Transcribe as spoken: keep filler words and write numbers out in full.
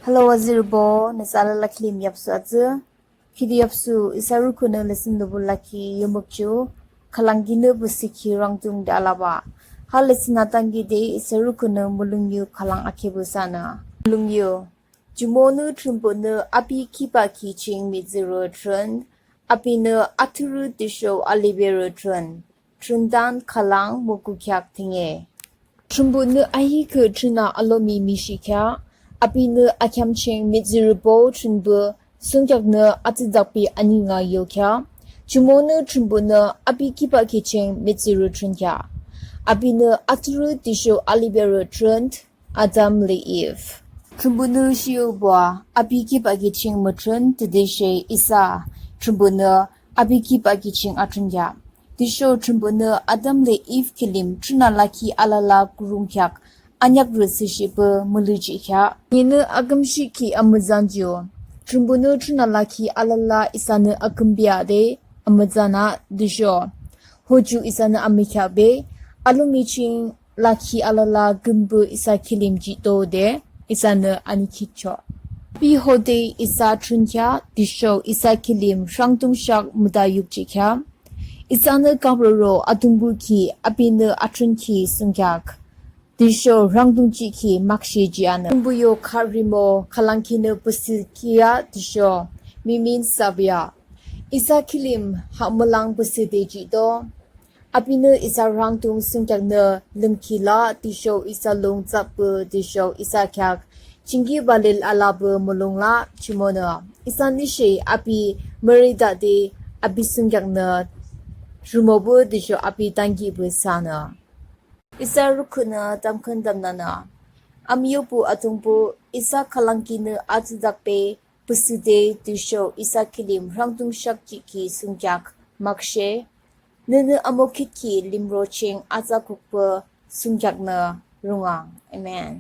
Hello azürübo, nüsa alala kilim yapsu atsü. Khihni yapsu isa rukhühnü lesson lupü lakhi yumükchoh, khülangkinü püsükhi rhangdung de alabah. Ha lesson atangkide isa rukhühnü mulongyu khülang akhipü isanü. Mulongyu. Jumonü Thrünpuhnü api kibahkhi ching mihtsürü thrün, apinü athrürü tüsho aliberü thrün, thrüntan khülang mükükheak thsünga. Thrünpuhnü ahihkhüh thrüna alomi mishihkheak, apinü akheam ching mihtsürübo thrünpuh thsungkheaknü atsüdakbe anihang yukheak. Jumonü Thrünpuhnü api kibahkhi ching mihtsürü thrünkheak, apinü athrürü tüsho aliberü thrün, Adam le Eve. Thrünpuhnü shepü api kibahkhi ching müthrün, tütüshe isa Thrünpuhnü api kibahkhi ching athrünkheak. Tüsho Thrünpuhnü Adam le Eve kilim thrüna lakhi alala kurungkheak, aneakrü thsüshihpü mülu jihkheak. Ninü akümshihkhi amütsan ju, Thrünpuhnü thrüna lakhi alala isanü akümbea de amütsan ah tüsho hoju isanü amükheahbe, alomi ching lakhi alala kümbah isa kilim jihdo de isanü anikhitchoh. Api hode isa thrünkheak tüsho isa kilim rhangdung sheak müta yukjihkheak. Isanü kamruhroro Atungpuh ki apinü athrünkhi thsungkheak tüsho rhangdung jihkhi makshe jihang. Thrünpuh yo khah rhimo khülangkinü püsükhi ah tüsho mimin thsüpü ah. Isa kilim ha mülang püsüde jihdo. Apinü isa rhangdung thsungkheaknü lümkhi lah tüsho isa lung tsahpü tüsho isa kheak chingki balil alapü mulong lah. Jumonü isa nishe api mürida de api thsungkheaknü rhimopü tüsho api tankihpü thsanü. Isa rukhühnü tamkhüntamnüanü. Amuyibuh Atungpuh, isa khülangkinü atsüdakbe püsüde tüsho isa kilim rhangdung sheak jihkhi thsungkheak makshe. Nünü amokhitkhi limro ching atsa kukpü thsungkheaknü rungang. Amen.